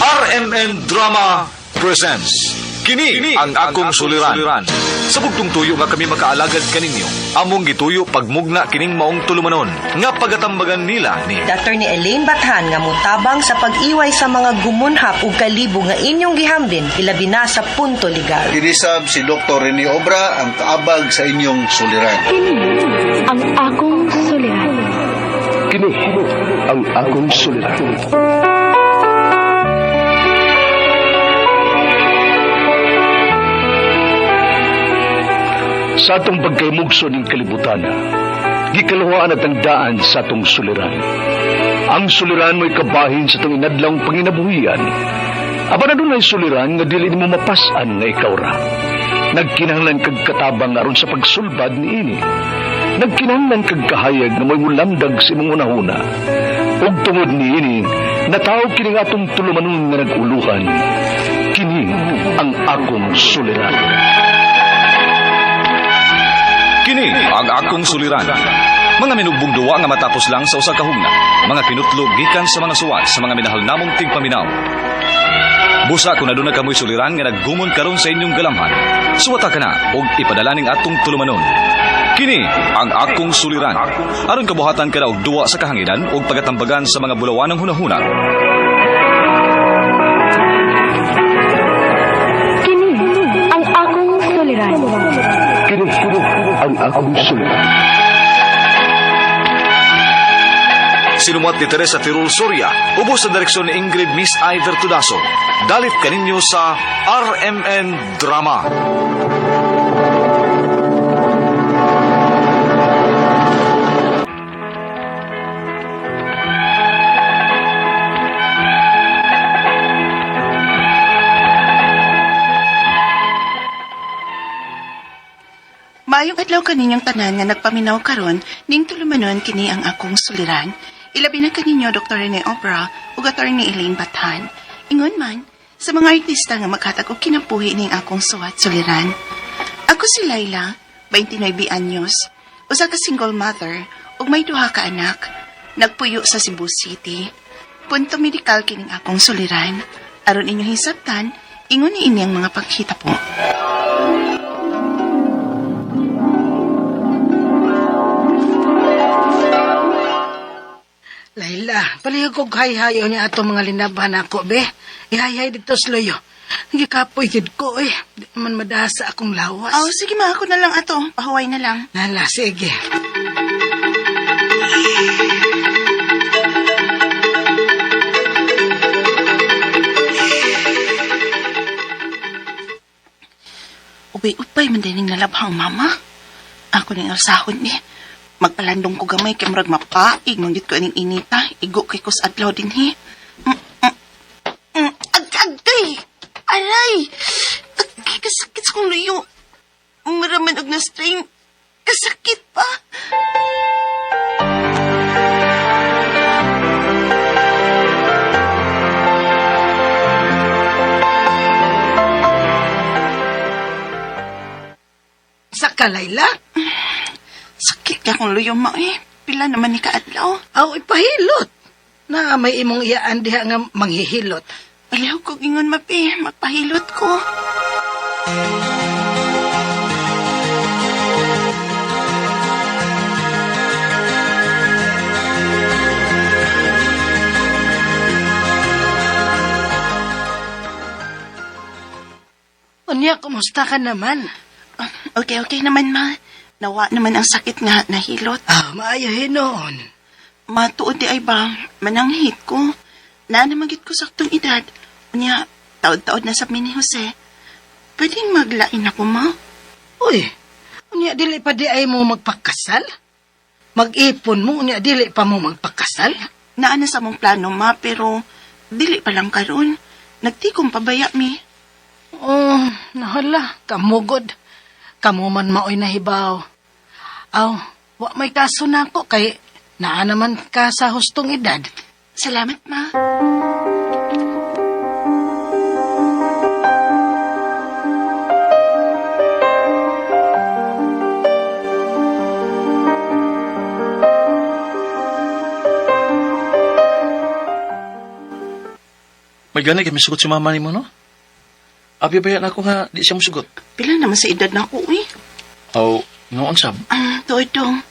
RMN Drama presents Kini ang akong suliran. Sa bugtong tuyo nga kami makaalagad kaninyo, among gituyo pagmugna kining maong tulumanon nga pagatambagan nila ni Attorney Elaine Bathan nga mutabang sa pag-iway sa mga gumunhap ug kalibo nga inyong gihambin ilabi na sa punto legal. Kinisab si Dr. Rene Obra ang kaabag sa inyong suliran. Kini ang akong suliran. Kini ang akong suliran. Sa atong pagkaymugso ning kalibutan, gikaluhaan at ang daan sa atong suliran. Ang suliran mo'y kabahin sa atong inadlawng panginabuhian. Apan adunay suliran nga dili nimo mapas-an nga ikaw ra. Nagkinahanglan kag katabang aron sa pagsulbad niini. Nagkinahanglan kag kahayag nga mo'y mulamdag sa imong hunahuna. Ug tungod niini, nataw kini nga atong tulumanon nga nag-uluhan. Kini ang akong suliran. Kini ang akong suliran. Mga minugbong duwa nga matapos lang sa usa ka hugna. Mga kinutlog gikan sa mga suwat sa mga minahal namong tigpaminaw. Busa kung aduna kamoy suliran nga naggumon karon sa inyong galamhan. Suwata ka na og ipadala ning atong tulumanon. Kini ang akong suliran. Aron kabuhatan ka na og duwa sa kahanginan ug pagatambagan sa mga bulawanang hunahuna. Kini ang akong suliran. Kini ang akong suliran. Sinumuat ni Teresa Tirul Soria, ubos sa direksyon ni Ingrid Miss Iver Tudaso. Dalit kaninyo sa RMN Drama. Maayong adlaw kaninyong tanan nga nagpaminaw karon ning tulumanon kini ang akong suliran. Ilabi na kaninyo Dr. Rene Obra ug Attorney Elaine Bathan. Ingon man sa mga artista nga maghatag og kinabuhi ning akong suwat suliran. Ako si Laila, 29 anyos, usa ka single mother ug may duha ka anak. Nagpuyo sa Cebu City. Punto medikal kining akong suliran. Aron inyong hisabtan, ingon ni ini ang mga pagkita po. Laila, palihog kog hayhayo niya ato mga linaban ako, be. Ihayhay dito sa loyo. Gikapoy gid ko, eh. Di man madasa akong lawas. Oh, sige ma, ako na lang ato. Pahuway na lang. Nala, sige. Ubay-ubay man din ning nalabhang mama. Ako ning alsahon ni. Magpalandong ko gamay kay murag mapaig man gyud ko aning inita. Igo kay kus adlaw dinhi. Agay! Aray! Agay, kasakit sa kong luyo. Maraman og na strain. Kasakit pa. Saka, Laila? Sakit ka kong luyo ma eh. Pila naman ni kaadlaw. Aw, ipahilot. Na may imong iyaan diha nga manghihilot. Baliw ko ingon mapi. Magpahilot ko. Unya, kumusta ka naman? Ah, Okay, okay naman ma. Nawa naman ang sakit nga nahilot. Ah, maayo hinoon. Matuod di ay ba, mananghit ko. Nanamagit ko saktong edad. Unya, taod-taod na sa ni Jose. Pwedeng maglain ako, ma? Uy, unya dili pa di ay mo magpakasal? Mag-ipon mo, unya dili pa mo magpakasal? Naa na sa mong plano, ma, pero dili pa lang karon. Nagtikom pabaya mi. Oh, nahala, kamugod. Kamo man maoy nahibaw. Aw, wa may kaso na ako kay naa naman ka sa hustong edad. Salamat, ma. May gani kay misugot si mama nimo, no? Abi ba ako nga di siya musugot? Pila naman sa edad na ako, eh. Aw, noon sab. Dodong,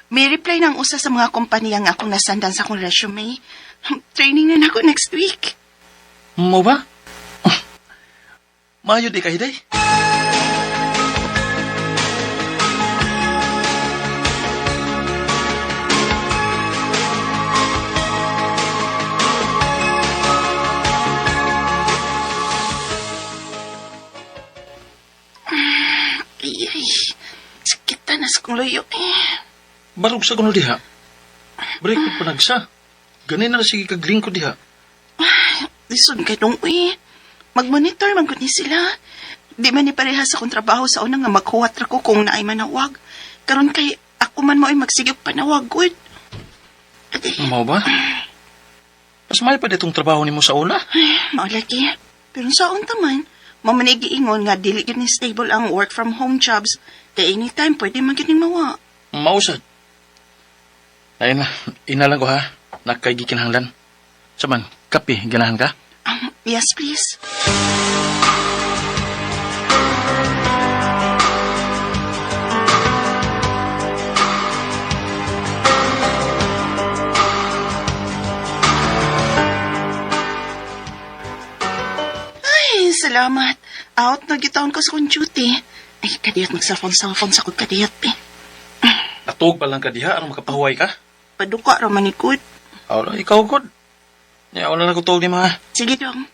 may reply ng usa sa mga kompanya nga akong nasandan sa akong resume. Training na nako next week. Mo ba? Maayo di kay day. Ay, ay. Sakit na sa kong luyo eh. Barog sa kuno diha. Break ko panagsa. Gani na sige kag lingkod diha. Lisod kay dong uy. Mag-monitor man gud ni sila. Di man ni pareha sa akong trabaho sa una nga maghuwat ra ko kung naay manawag. Karon kay ako man mao'y magsigig panawag gud. Ate, Mao ba? Mas may pa ditong trabaho nimo sa una. ay, mao lagi. Pero sa unta man, mao man ay giingon nga dili gyud ni stable ang work from home jobs. Kay anytime pwede man gyud ning mawa. Mausad. Ayun na, inalang ko ha. Nakay gikinahanglan. Saman, kape, ganahan ka? Yes, please. Ay, salamat. Out na gitaon ko sa kong duty. Ay, kadiyat mag-cellphone-cellphone sa kong kadiyat eh. Natug pa lang ka diha, aron makapahuway ka? Paduka ra man ni good. Aw, ikaw god. Ya, wala na ko tuog ni ma. Sige dong.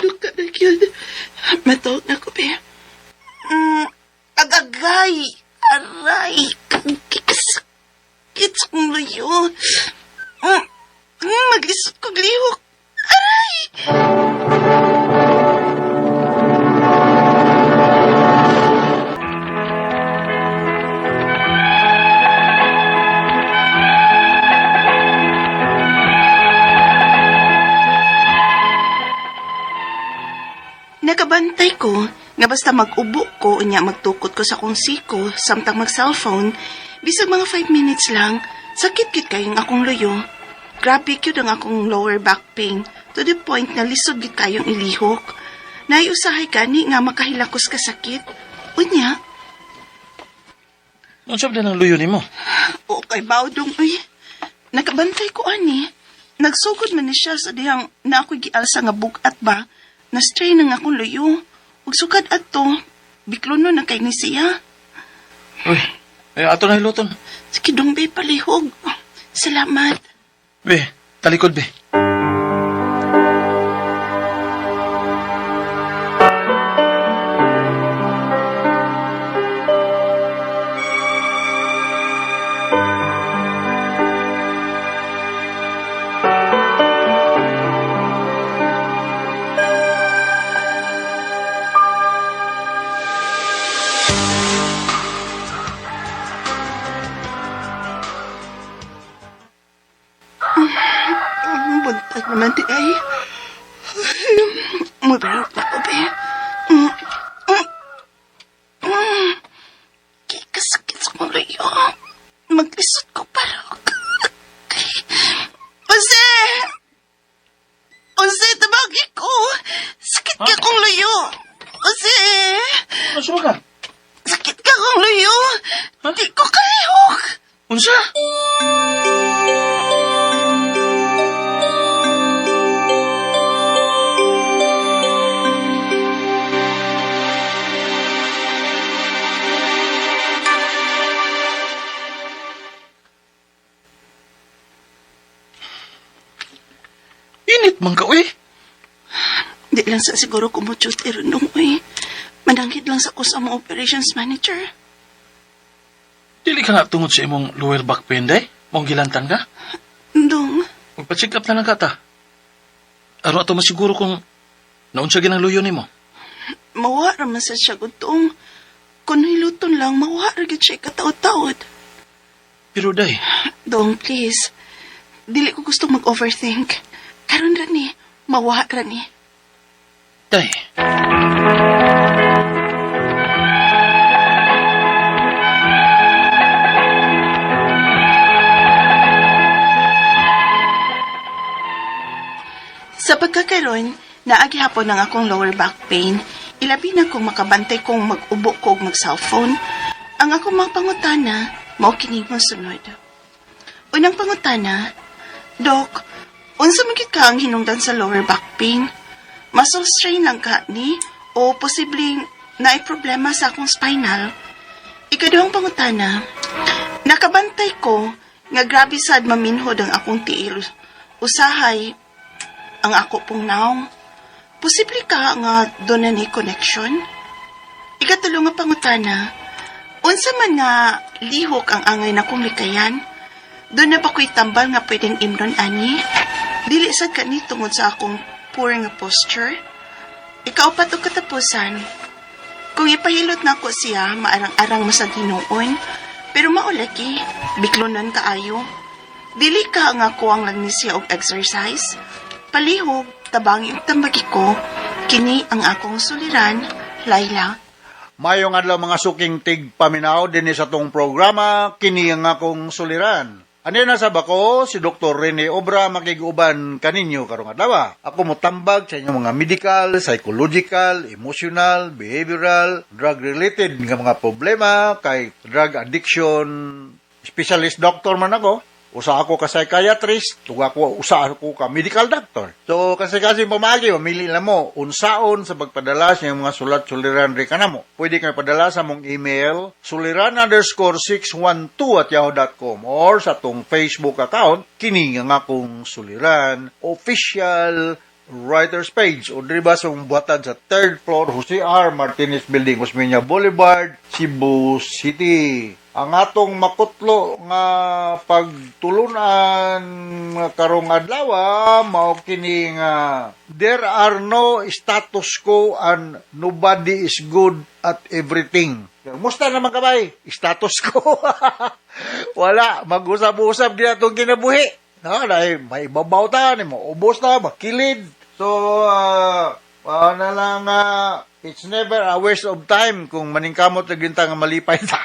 Duka na yun. Matawag na ko, be. Agagay! Aray! Kikasakit sa kong luyo. Mag-isot kong lihok. Aray! Nakabantay ko nga basta mag-ubo ko unya magtukod ko sa akong siko samtang mag-cellphone bisag mga 5 minutes lang sakit gid kayong akong luyo. Grabe gyud ang akong lower back pain to the point na lisod gid kayong ilihok. Naiusahay gani nga makahilakos ka sakit. Unya, Unsa ba din ang luyo nimo? okay bawdong uy. Nakabantay ko ani. Nagsugod man ni siya sa dihang na ako'y gialsa nga bugat ba. Na-strain ang akong luyo. Ug sukad adto, biklono na kay ni siya. Uy, ay ato na hiluton. Sige dong be, palihog. Salamat. Be, talikod be. Ang buntag naman di ay. Mubarok na ko, be. Kikasakit sa kong luyo. Maglisod ko parok. Jose! Jose, tabagi ko! Sakit ka kong luyo! Jose! Unsa ba ka? Sakit ka kong luyo! Di ko kalihok! Unsa? Init man ka, uy. Di lang sa siguro kumudyot irunong, uy. Mananghid lang sa ko sa mga operations manager. Dili ka na tungod sa imong lower back pain, day. Mong gilantan ka. Dong, Magpa-check up na lang ka ta. Aron ato masiguro kung naunsa ginang luyo nimo. mawa raman sa siya gutong. Kung hiluton lang, mawa ra gyud siya kataod-taod. Pero day, Dong, please. Dili ko gusto mag-overthink. Karon ra ni, mawa ra ni. day. karon, naa gihapon ang akong lower back pain. Ilabi na kung makabantay kong mag-ubo ko og mag-cellphone. Ang akong mga pangutana, mao kini mosunod. Unang pangutana, Dok, unsa man gyud ka ang hinungdan sa lower back pain? Muscle strain lang ka ni o posibleng naay problema sa akong spinal? Ikaduhang pangutana, nakabantay ko nga grabe sad maminhod ang akong tiil. Usahay ang ako pong naong. Posible ka nga duna ni connection? Ikatulo nga pangutana, unsa man nga lihok ang angay nakong likayan? Duna ba ko'y tambal nga pwedeng imnon ani? Dili sad kani tungod sa akong poor nga posture? Ikaupat ug katapusan, kung ipahilot nako siya, maarang-arang masad hinuon, pero mao lagi, biklonon kaayo. Dili ka nga kuwang lang ni siya og exercise. Palihog, tabangi ug tambagi ko, kini ang akong suliran, Laila. Mayong adlaw, mga suking tigpaminaw dinhi sa atong programa, kini ang akong suliran. Ani na sa bako si Dr. Rene Obra makig-uban kaninyo karong adlaw. Ako motambag sa inyong mga medical, psychological, emotional, behavioral, drug-related nga mga problema kay drug addiction specialist doctor man ako. Usa ako ka psychiatrist, ug ako usa ako ka medical doctor. So kasi pamagi, mamili na mo unsaon sa pagpadala sa inyong mga sulat suliran ri kanamo. Pwede kayo padala sa mong email suliran_612@yahoo.com or sa atong Facebook account kini nga akong suliran official writers page o diri ba sa mong buhatan sa third floor, Jose R. Martinez Building, Osmeña Boulevard, Cebu City. Ang atong makutlo nga pagtulunan karong adlaw mao kini nga there are no status quo and nobody is good at everything. Musta naman ka bay? Status quo. Wala, mag-usab-usab din atong kinabuhi. No, dahil may ibabaw ta, ni mo ubos ta, makilid. So, na lang, it's never a waste of time kung maningkamot na ginta nga malipay ta.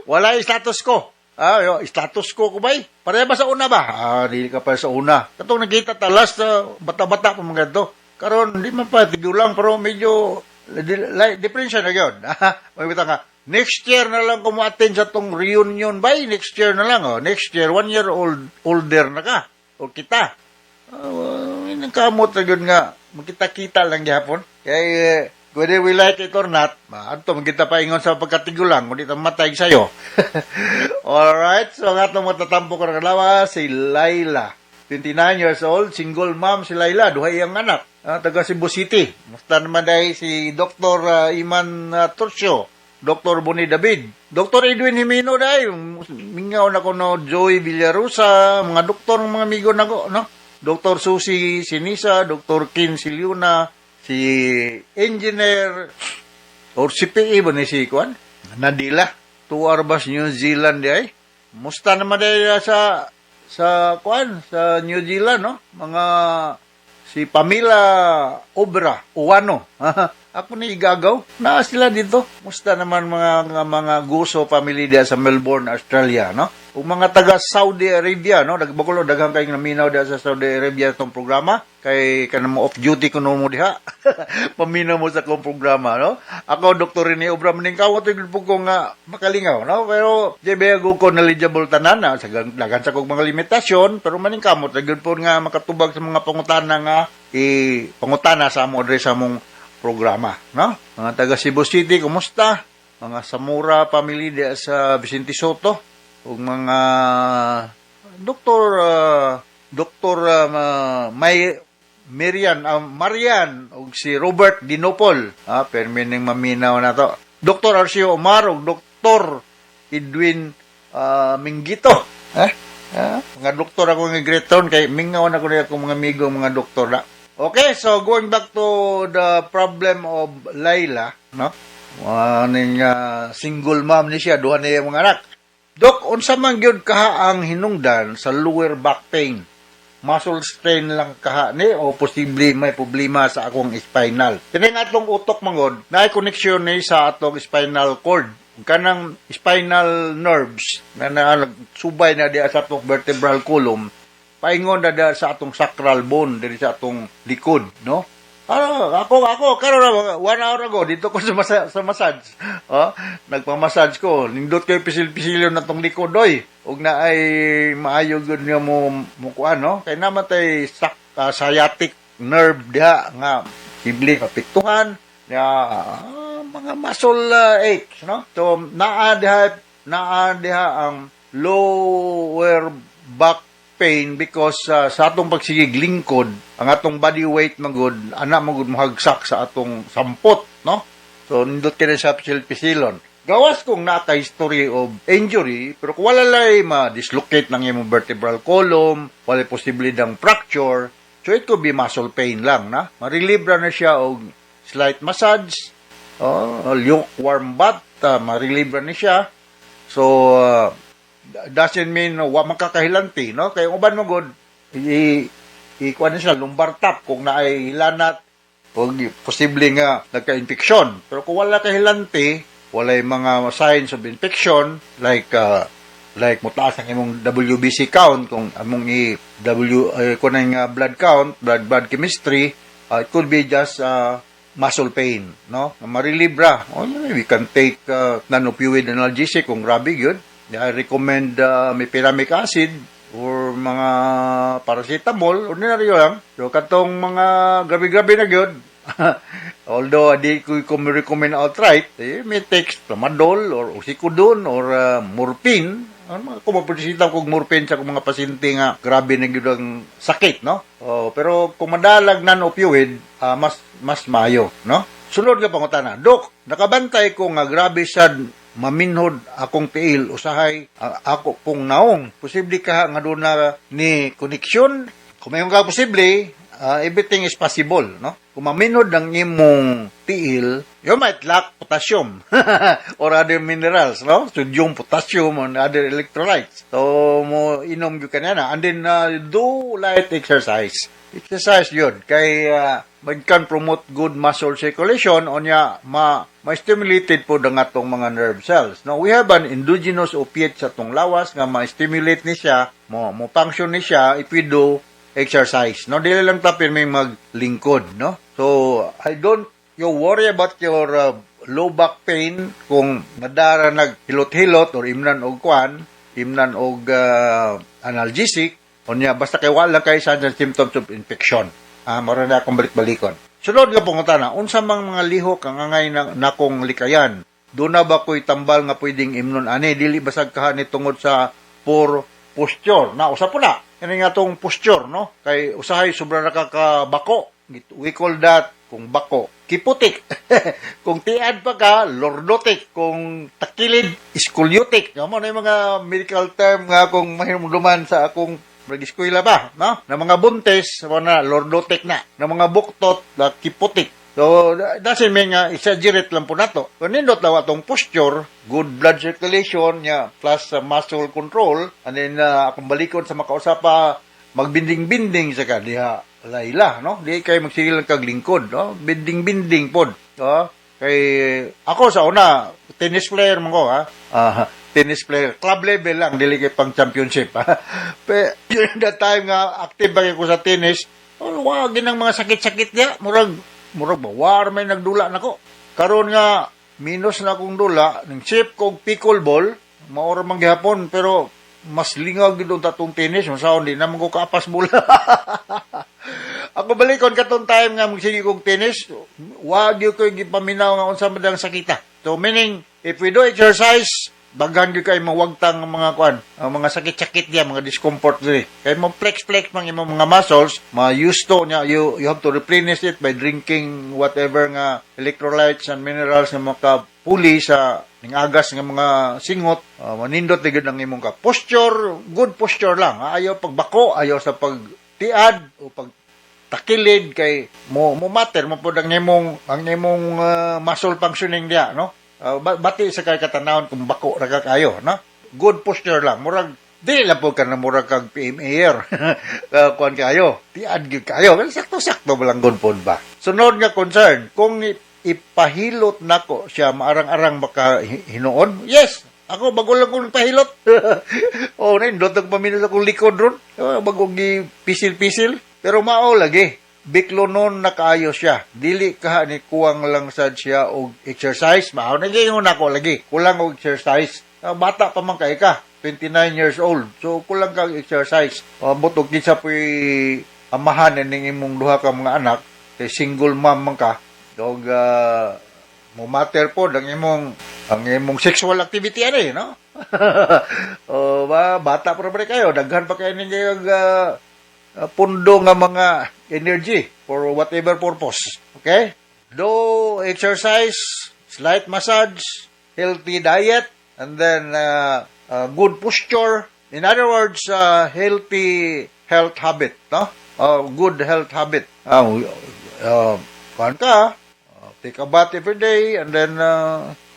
Wala yung status quo. Ah, yo, status quo ko bay? Pareha ba sa una ba? Ah, dili ka pa sa una. Katong nakita ta last, bata-bata pa mga to. Karon di man pa tigulang pero medyo di, diferensya na yun. May bitang nga, next year na lang ko mo-attend sa tong reunion bay. Next year na lang. Oh. Next year, 1 year old, older na ka. O kita. Kamot na yun nga. Magkita-kita lang gihapon. Kaya, eh, whether we like it or not, maadto magkita pa ingon sa pagkatigulang, kung di ta matay sa'yo. Alright, so ang atong matatampo karong adlaw, si Laila. 29 years old, single mom si Laila, duha iyang anak. Taga Cebu City. Musta naman dahil si Dr. Iman Torcio, Dr. Boni David, Dr. Edwin Jimeno dahil, mingaw na ko no, Joy Villarusa, mga doktor, mga amigo na ko, no? Dr. Susi Sinisa, Dr. Kin Siliuna, si Engineer or si PE ba ni si Kwan? Nadila. 2 hours New Zealand di ay. Musta naman dahil sa Kwan, sa New Zealand, no? Mga si Pamela Obra, Uwano. Ako ni igagaw. Naa sila dito. Musta naman mga Guso family diya sa Melbourne, Australia, no? Ug mga taga Saudi Arabia, no? Nagbakulo daghan kayong naminaw diya sa Saudi Arabia itong programa kay kanang mo off duty kuno mo diha. Paminaw mo sa akong programa, no? Ako Dr. Rene Obra maningkamot gyud po ko nga makalingaw, no? Pero di ba ko knowledgeable tanan na sa daghan sa kong mga limitasyon, pero maningkamot gyud po nga makatubag sa mga pangutana nga i pangutana sa amo diri sa among programa, no? Mga taga Cebu City, kumusta? Mga Samura family diya sa Vicente Sotto ug mga Doktor May Miriam, Marian ug si Robert Dinopol. Ah, permining maminaw na to. Dr. Arcio Omar ug Dr. Edwin Mingito. Eh? Ah, mga doktor ako nga great kay mingaw na ko niya akong mga amigo mga doktor na. Okay, so going back to the problem of Laila, no? Ning single mom ni siya, duha niya mga anak. Dok, unsa man gyud kaha ang hinungdan sa lower back pain? Muscle strain lang kaha ni o posible may problema sa akong spinal? Kini nga atong utok mangod, naay connection ni sa atong spinal cord. Kanang spinal nerves na nagsubay na diya sa atong vertebral column. Paingon na da sa atong sacral bone diri sa atong likod, no? Ah, ako karon na, 1 hour ago dito ko sa massage. Oh, nagpa-massage ko. Nindot kay pisil-pisilon na tong likod oy. Ug na ay maayo gud nga mo mo kuan, no? Kay namatay sciatic nerve diha nga posible apektuhan ya, mga muscle aches, no? So naa diha ang lower back pain because sa atong pagsigig lingkod, ang atong body weight magud ana magud mohagsak sa atong sampot, no? So nindot kini sa pisil-pisilon. Gawas kung naka history of injury, pero kung wala lay ma-dislocate ng imong vertebral column, wala posible dang fracture, so it could be muscle pain lang na. Ma-relieve ra na siya og slight massage, oh, lukewarm bath, ma-relieve ra ni siya. So, doesn't mean wa makakahilanti, no? Kay ang uban mo gud, i i kuan na sila lumbar tap kung naay hilanat o posible nga nagka-infection. Pero kung wala kahilanti, walay mga signs of infection like mutaas ang imong WBC count kung among i W kung ang blood count, blood chemistry, it could be just muscle pain, no? Ma-relieve ra. Oh, we can take non-opioid analgesic kung grabe gyud. I recommend mefenamic acid or mga paracetamol, ordinaryo lang. So katong mga grabe-grabe na gyud, although di ko recommend outright, eh, may take tramadol or oxycodone or morphine. Ano, kung mapresita kog morphine sa akong mga pasyente nga grabe na gyud ang sakit, no? Oh, pero kung madalag non-opioid, mas mas maayo, no? Sunod nga pangutana, "Dok, nakabantay ko nga grabe sad maminhod akong tiil, usahay ako pong naong. Posible ka nga doon na ni koneksyon?" Kung mayon ka posible, everything is possible, no? Kung maminhod ang imong tiil, you might lack potassium or other minerals, no? Sodium, potassium, and other electrolytes. So, mo inom gyud ka na. And then, do light exercise. Exercise yun. Kay, mag can promote good muscle circulation, onya, ma-stimulated po ang atong mga nerve cells. No, we have an endogenous opiate sa atong lawas nga ma-stimulate ni siya, mo function ni siya if we do exercise. No, dili lang ta may maglingkod, no? So, I don't you worry about your low back pain kung nadara naghilot-hilot or imnan og kwan, imnan og analgesic, unya basta kay wala kay signs and symptoms of infection. Ah, mao na akong balik-balikon. Sunod nga pangutana, "Unsa mang mga lihok ang angay na nakong likayan? Duna ba ko'y tambal nga pwedeng imnon ani? Dili basag kaha ni tungod sa poor posture?" Na usa po na. Kani nga tong posture, no? Kay usahay sobra na ka kabako. We call that kung bako, kyphotic. Kung tiad pa ka, lordotic. Kung takilid, scoliotic. Mao na yung mga medical term nga akong mahinumduman sa akong nag-eskwela pa, no? Na mga buntis, mo na lordotic na. Na mga buktot, na kyphotic. So, doesn't mean nga exaggerate lang po nato. Kung nindot lang atong posture, good blood circulation, nya, plus muscle control, and then akong balikon sa makausap pa, magbinding-binding sa ka diha Laila, no? Di kay magsigil lang kag lingkod, no? Binding-binding pod. No? Kay ako sa una, tennis player man ko, ha. Ah, tennis player, club level lang, dili kay pang championship, ha. Pero during that time nga active ba ko sa tennis, oh, wa ginang mga sakit-sakit niya, murag murag ba war may nagdula nako. Karon nga minus na akong dula, ning chip kog pickleball, mao ra man gihapon, pero mas lingag gid ang tatong tennis, masaon di naman ko kaapas bola. Ako balikon katong time nga magsige kog tennis, wa gyud ko gipaminaw nga unsa man ang sakita. So meaning if we do exercise, daghan gyud kay mawagtang ang mga kuan, ang mga sakit-sakit diya, mga discomfort diri. Kay mo flex-flex man imong mga muscles, ma-used to niya, you have to replenish it by drinking whatever nga electrolytes and minerals nga makapuli sa ning agas nga mga singot, manindot di gyud ang imong ka posture, good posture lang. Ha? Ayaw pagbako, ayaw sa pagtiad o pag takilid kay mo mo matter mo pud ang imong muscle functioning diya, no? Bati sa kay katanawon kung bako ra ka kayo, no? Good posture lang, murag di lang po ka na murag kag PMAer. Kuan kayo, tiad gyud kayo, sakto sakto ba lang, good pod ba. Sunod nga concern, "Kung ipahilot nako siya, maarang-arang baka hinuon?" Yes. Ako, bago lang kong pahilot. Oh, nindot ang paminaw sa akong likod ron. Oh, bago gi pisil-pisil. Pero mao lagi. Biklo nun nakaayo siya. Dili ka ni kuwang lang sad siya og exercise. Mao na gyud nako lagi. Kulang og exercise. Ah, bata pa man kay ka. 29 years old. So kulang kag exercise. Ambot og kinsa po'y amahan ning imong duha ka mga anak kay single mom man ka. Dog mo matter po ang imong sexual activity ani, no? O ba, bata pa rin kayo, daghan pa kayo ninyo pundo nga mga energy for whatever purpose. Okay? Do exercise, slight massage, healthy diet, and then good posture. In other words, healthy health habit, no? Good health habit. Kuan ka, take a bath every day, and then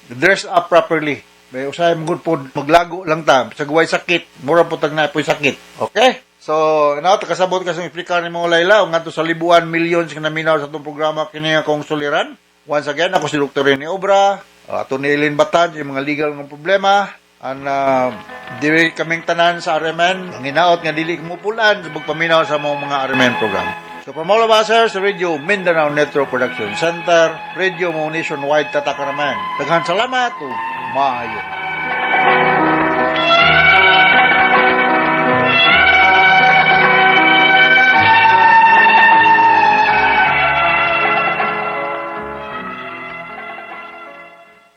dress up properly. May usahay mo good po, maglago lang ta. Sa guway sakit, mura po tag na po'y sakit. Okay? So, now, kasabot ka sa explicar ni mga Layla, ngadto sa libuan millions nga naminaw sa atong programa kini akong suliran. Once again, ako si Dr. Rene Obra, ato ni Eileen Batad, yung mga legal ng problema, and diri kaming tanan sa RMN, ang hinaot nga dili mo pulan sa pagpaminaw sa mga RMN program. So from all of us here sa Radio Mindanao Network Production Center, Radio mo nationwide, tatak RMN. Daghan salamat ug maayo.